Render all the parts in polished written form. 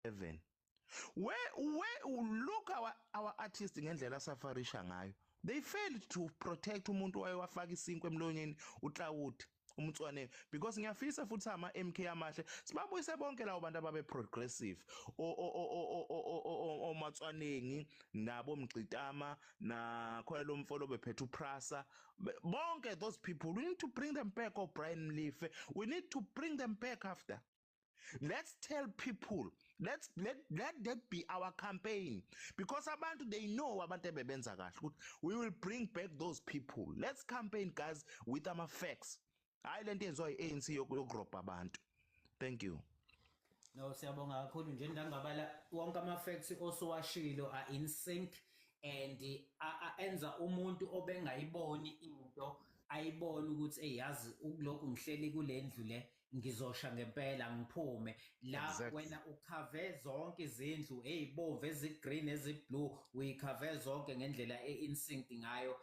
11. Where look our artist ngendlela safarisha ngayo. They failed to protect umuntu wayewafaka isinkwe emlonyeni, uCloud umtswane, because ngiyafisa futhi ama MK amahle sibabuyise bonke labo bantu ababe progressive, oMatswanengi nabo Mgxitama na khona lo mfolo bephethe uPrasa, bonke those people, we need to bring them back. Oh, Brian Mlife, we need to bring them back. After, let's tell people, let that be our campaign, because abantu, they know abantu ebebenza kahle ukuthi we will bring back those people. Let's campaign, guys, with ama facts, hayi lento yenziwa yi-ANC yokurobha abantu. Thank you. No, siyabonga kakhulu nje. Ndangabala wonke ama facts osowashilo are in sync and enza umuntu obengayiboni into ayibone ukuthi eyazi ukulokhu ngihleli kule ndlu le, ngizosha ngempela ngiphume la. Wena ukhave zonke izindlu ezibomvu, ezi-green, ezi-blue, uyikhave zonke ngendlela e-in sync ngayo.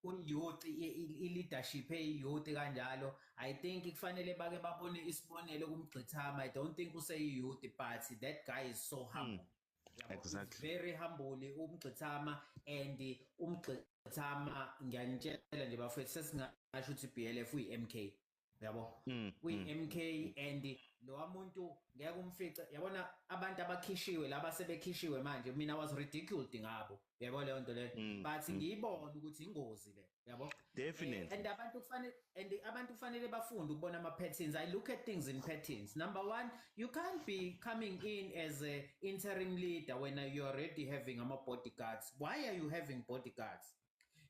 Uyouth, i-leadership eyi-youth kanjalo, I think kufanele bake babone isibonelo kuMgxithama. I don't think useyi-youth, but that guy is so humble. Yabo, very humble uMgxithama, and uMgxithama, ngiyanitshela nje bafethu, sesingasho ukuthi BLF uyi-MK, yabo, uyi-MK, and lo muntu ngeke umfice. Yabona abantu abakhishiwe laba sebekhishiwe manje, mina was ridiculed ngabo, yabo, leyo nto leyo, but ngiyibona ukuthi ingozi le, yabo. And abantu kufanele bafunde ukubona ama patterns. I look at things in patterns. Number one, you can't be coming in as a interim leader when you're already having ama bodyguards. Why are you having bodyguards?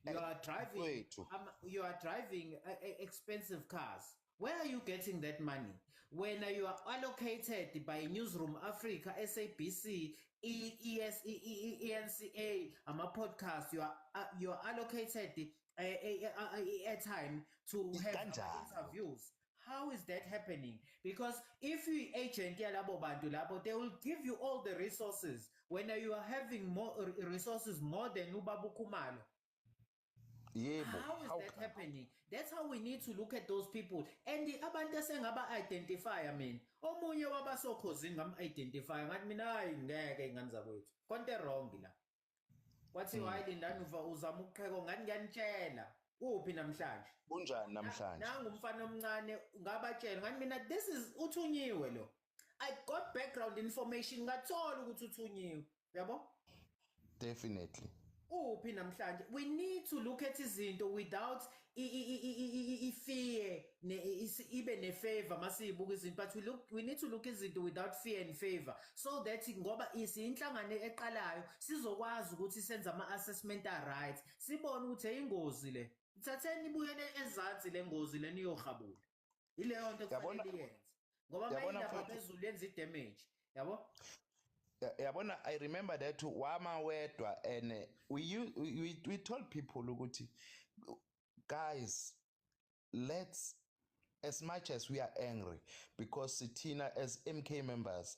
You are driving Mfowethu. You are driving expensive cars. Where are you getting that money when you are allocated by Newsroom Africa, SABC, E ES E E ENCA, ama podcast? You are allocated airtime to have Kanjani? interviews. How is that happening? Because if you agent yalabo bantu labo, they will give you all the resources when you are having more resources, more than ubaba Khumalo. Yebo. How is How that come? happening? That's how we need to look at those people. And the abantu esengaba identify, I mean, omunye wabasokhozini ngam identify, ngathi mina, hayi ngeke ingane zakwethu. Konke wrong la. Kwathiwa, hayi Lindani, uva uzama ukuqheka, ngathi ngiyanitshela. Uphi namhlanje? Kunjani namhlanje? Nangu umfana omncane, ngabatshela ngathi mina, this is uthunyiwe lo. I got background information, ngathola ukuthi uthunyiwe. Yabo? Definitely. Uphi namhlanje? We need to look at izinto without i-fear ibe ne-favor masiyibuka izinto, but we need to look izinto without fear and favor, so that ngoba isiyinhlangano eqalayo, sizokwazi ukuthi senze ama-assessment a-right, sibone ukuthi ingozi le, ithatheni ibuyele ezansi le ngozi le, niyohabula. Ileyo nto kufanele iyenze, ngoba Yabona, mayilapha mfowethu. phezulu yenza i-damage, yabo. Yabona, I remember that wama wedwa and we told people ukuthi, guys, let's, as much as we are angry, because thina as MK members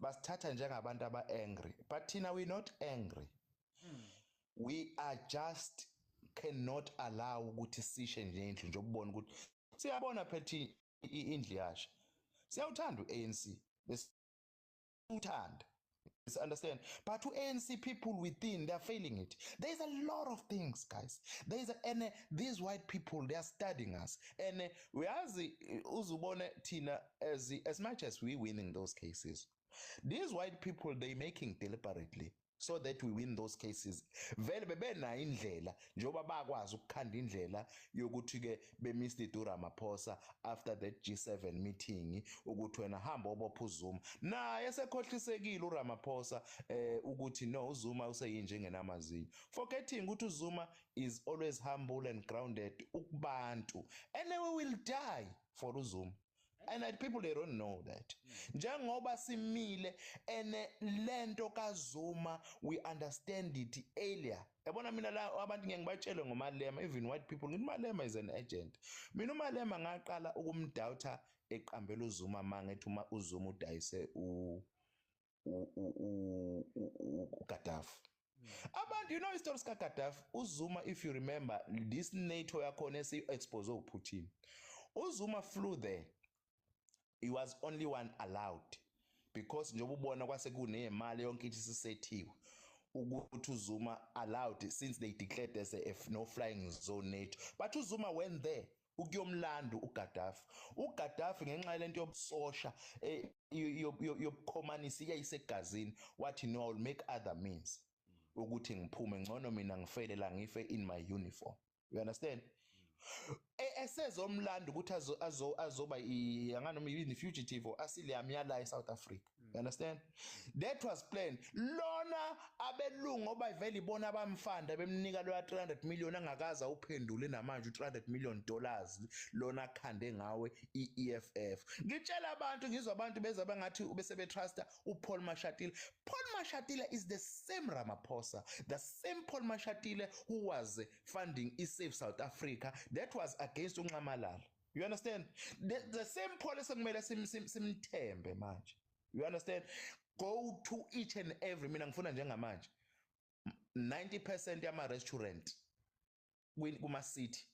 basithatha njengabantu aba angry, but thina we not angry. We are just cannot allow ukuthi sishe nje indlu nje, ukubona ukuthi siyabona phethe indlu yasha. Siyawuthanda uANC, besiwuthanda, understand, but ANC people within, they're failing it. There's a lot of things, guys. There's a, and these white people, they are studying us, and uyazi, uzubone thina as much as we winning those cases, these white people, they making deliberately so that we win those cases. Vele bebenayo indlela, njengoba bakwazi ukukhanda indlela yokuthi ke bemislead uRamaphosa after that G7 meeting, ukuthi wena hamba obopha uZuma. Naye sekhohlisekile uRamaphosa ukuthi no, uZuma useyinje engenamazinyo, forgetting ukuthi uZuma is always humble and grounded ukubantu, and we will die for uZuma. And people, they don't know that njengoba simile and lento kaZuma, we understand it earlier. Yabona mina la, abantu ngeke ngibatshele ngoMalema, even white people, ngithi Malema is an agent. Mina uMalema ngaqala ukumdoubta eqambela uZuma mangethi uma uZuma udayise u uGaddafi. Abantu, you know isitori sika Gaddafi, uZuma, if you remember this NATO yakhona esi expose uPutin, uZuma flew there. He was only one allowed. Because njengoba ubona kwase kunemali yonke ithi sisethiwe ukuthi uZuma allowed, since they declared as a no flying zone NATO, but uZuma went there ukuyomlanda uGaddafi. UGaddafi, ngenxa lento yobusosha, yobukhomanisi yayisegazini, wathi, "No, I will make other means ukuthi ngiphume. Ngcono mina ngifele la, ngife in my uniform." You understand? Esezomlando ukuthi azoba anganoma yini, fugitive or asylum yala eSouth Africa. You understand? That was planned. Lona abelungu ngoba vele ibona abamfanda, bemnika lo 300 million angakaza uphendule namanje, u$300 million lona khande ngawe iEFF. Ngitshela abantu, ngizwa abantu beza bangathi bese betrusta uPaul Mashatile. Paul Mashatile is the same Ramaphosa, the same Paul Mashatile who was funding iSave South Africa that was against uNxamalala. You understand? The same Paul esekumele simthembe manje. You understand? Go to each and every, mina ngifuna njengamanje 90% yama restaurant kuma city,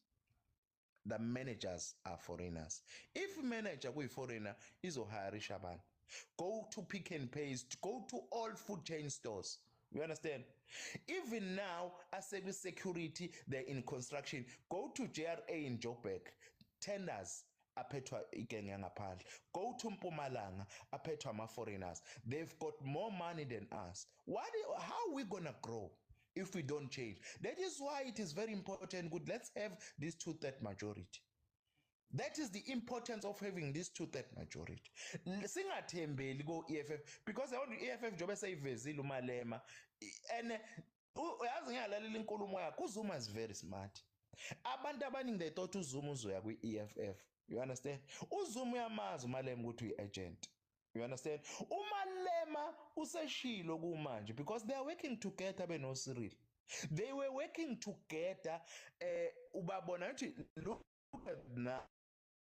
the managers are foreigners. If manager kuyi foreigner, izohirisha abantu. Go to Pick and Pay, go to all food chain stores. You understand? Even now, asekwi security, they're in construction. Go to JRA in Joburg, tenders aphethwa igenge yangaphandle. Go to Mpumalanga, aphethwa ama foreigners. They've got more money than us. What, how are we gonna grow if we don't change? That is why it is very important. Good, let's have this two-third majority. That is the importance of having this two-third majority. Singathembeli ko EFF, because I want EFF njengoba seyivezile uMalema, and uyazi, ngiyalalela inkulumo yakhe. uZuma is very smart. Abantu abaningi, they thought uZuma uzoya kwi-EFF. You understand? uZuma uyamazi uMalema ukuthi uyi-agent. You understand? UMalema useshilo kumanje because they are working together beno Cyril. They were working together. Ubabona ukuthi look at now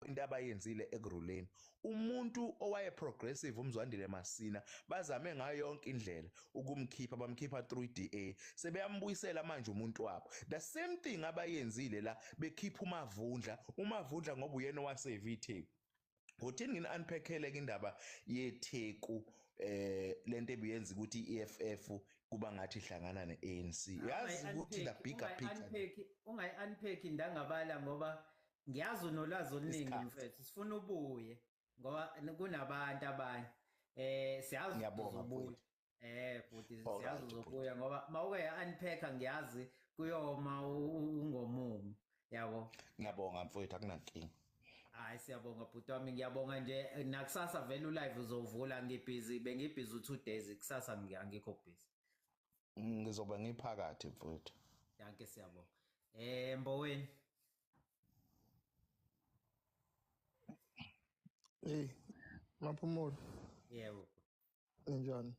into abayenzile ekuruleni umuntu owaye progressive, uMzwandile Masina. Bazame ngayo yonke indlela ukumkhipha, bamkhipha through DA, sebeyambuyisela manje umuntu wabo. The same thing abayenzile la, bekhipha uMavundla. UMavundla ngoba uyena owasave iTheku. Ngothini ngini unpackele indaba yeTheku, lento ebiyenza ukuthi iEFF kuba ngathi ihlangana neANC. Yazi ukuthi the bigger picture. Ungayi unpack, ndangabala, ngoba ngiyazi unolwazi oluningi. Isikhathi. Mfethu, sifuna ubuye ngoba kunabantu abanye, siyazi Ngiyabonga, uzobuya. bhuti. Bhuti, Alright, siyazi bhuti. uzobuya ngoba mawuke ya-unpacka, ngiyazi kuyoma ungomumo, yabo. Ngiyabonga, mfowethu, akunankinga. Hayi, siyabonga bhuti wami, ngiyabonga nje. Nakusasa vele ulive uzovula. Ngibhizi, bengibhizi u2 days, kusasa angikho busy. Ngizoba ngiphakathi, mfowethu. Dankie, siyabonga. Mboweni. Hey, Maphumulo, Yebo. Ninjani?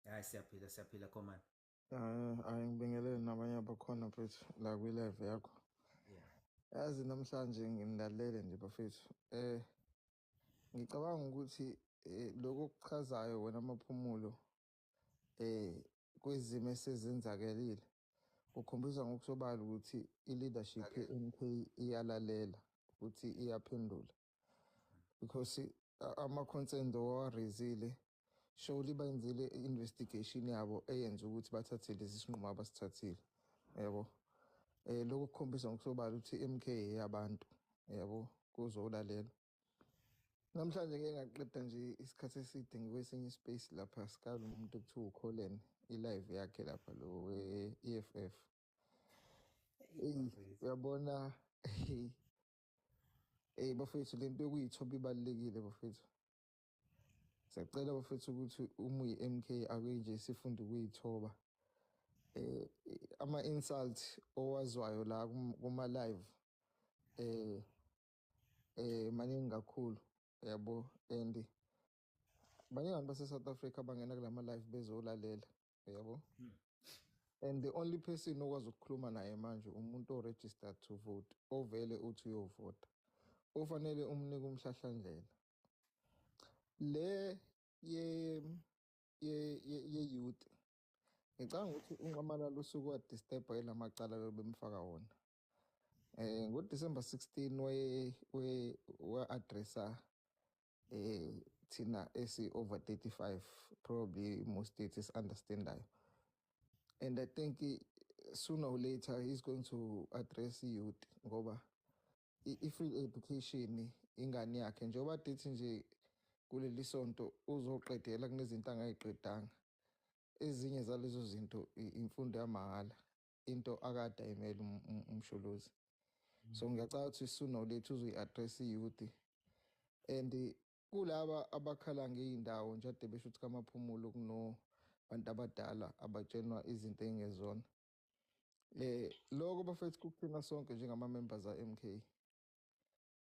Hayi, siyaphila, siyaphila, khomani. Hayi, ngibingelele nabanye abakhona mfethu la kwi-live yakho. Yazi namhlanje nginilalele nje, bafethu. Ngicabanga ukuthi lokho okuchazayo wena Maphumulo kwezimo esezenzakelile kukhombisa ngokusobala ukuthi i-leadership ye-MK iyalalela ukuthi iyaphendula, because ama-concerns owa-raisile, surely benzile i-investigation yabo eyenza ukuthi bathathe lesi sinqumo abasithathile, yabo. Lokho kukhombisa ngokusobala ukuthi i-MK eyabantu, yabo, kuzolalela. Namhlanje ngeke ngaqeda nje isikhathi eside ngikwesinye ispace lapha sikalo umuntu ekuthiwa uColin, i-live yakhe lapha lo we-EFF. Eyi, uyabona, bafethu, lento yokuyithoba ibalulekile, bafethu. Siyacela, bafethu, ukuthi uma uyi-MK, ake nje sifunde ukuyithoba. Ama insult owazwayo la kuma live maningi kakhulu, yabo, and baningi abantu base South Africa abangena kulama live bezolalela, yabo, and the only person okwazi ukukhuluma naye manje umuntu o-registered to vote, ovele uthi uyovota, ofanele umnike umhlahlandlela le ye youth. Ngicabanga ukuthi uNxamalala usuke wadisturb yilamacala bemfaka wona. NgoDecember 16 waye we wa-addressa Thina esi over 35, probably most states understandayo, and I think sooner or later he's going to address youth, ngoba i-free education ingane yakhe, njengoba dithi nje kuleli sonto uzoqedela kunezinto angayiqedanga. Ezinye zalezo zinto imfundo yamahhala, into akade ayimele uMsholozi. So ngiyacabanga ukuthi sooner or later uzoyi-address i-youth. And kulaba abakhala ngey'ndawo nje ade besho ukuthi kamaphumulo kuno bantu abadala abatshenwa izinto ey'ngezona, lokho bafethu kukuthina sonke njengama-members a-MK.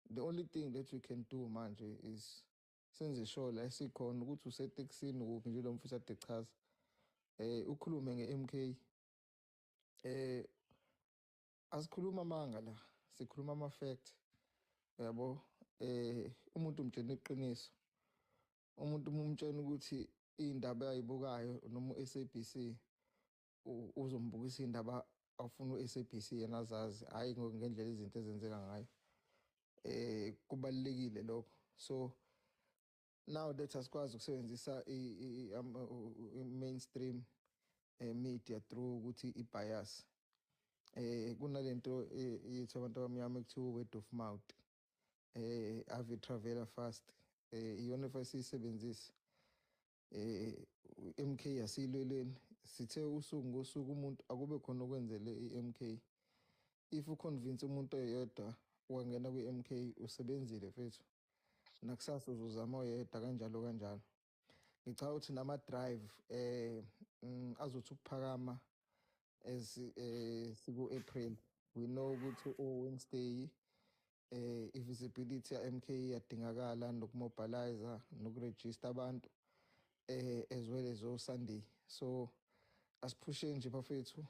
The only thing that we can do manje is senze sure la esikhona ukuthi usetekisini kuphi nje, lo mfisa ade chaza, ukhulume nge-MK. Asikhuluma amanga la, sikhuluma ama-fact, yabo. Umuntu umtshela iqiniso, umuntu uma umtshela ukuthi indaba ayibukayo noma u-SABC uzombukisa indaba afuna u-SABC yena azazi, hayi ngendlela izinto ezenzeka ngayo. Kubalulekile lokho. So now that asikwazi ukusebenzisa i-mainstream media through ukuthi i-bias, kunalento yethu abantu abamnyama ekuthiwa word of mouth, ave travel fast. Iyona efanele siyisebenzise. MK asilweleni, sithe usuku ngosuku umuntu akube khona okwenzele i-MK. If uconvince umuntu oyedwa wangena kwi-MK, usebenzile mfethu. Nakusasa uzozama oyedwa, kanjalo kanjalo. Ngicabanga ukuthi nama-drive azothi ukuphakama as siku-April. We know ukuthi o-Wednesday i-visibility ya-MK iyadingakala, nokumobilize, nokuregister abantu, as well as o-Sunday. So asiphusheni nje bafethu.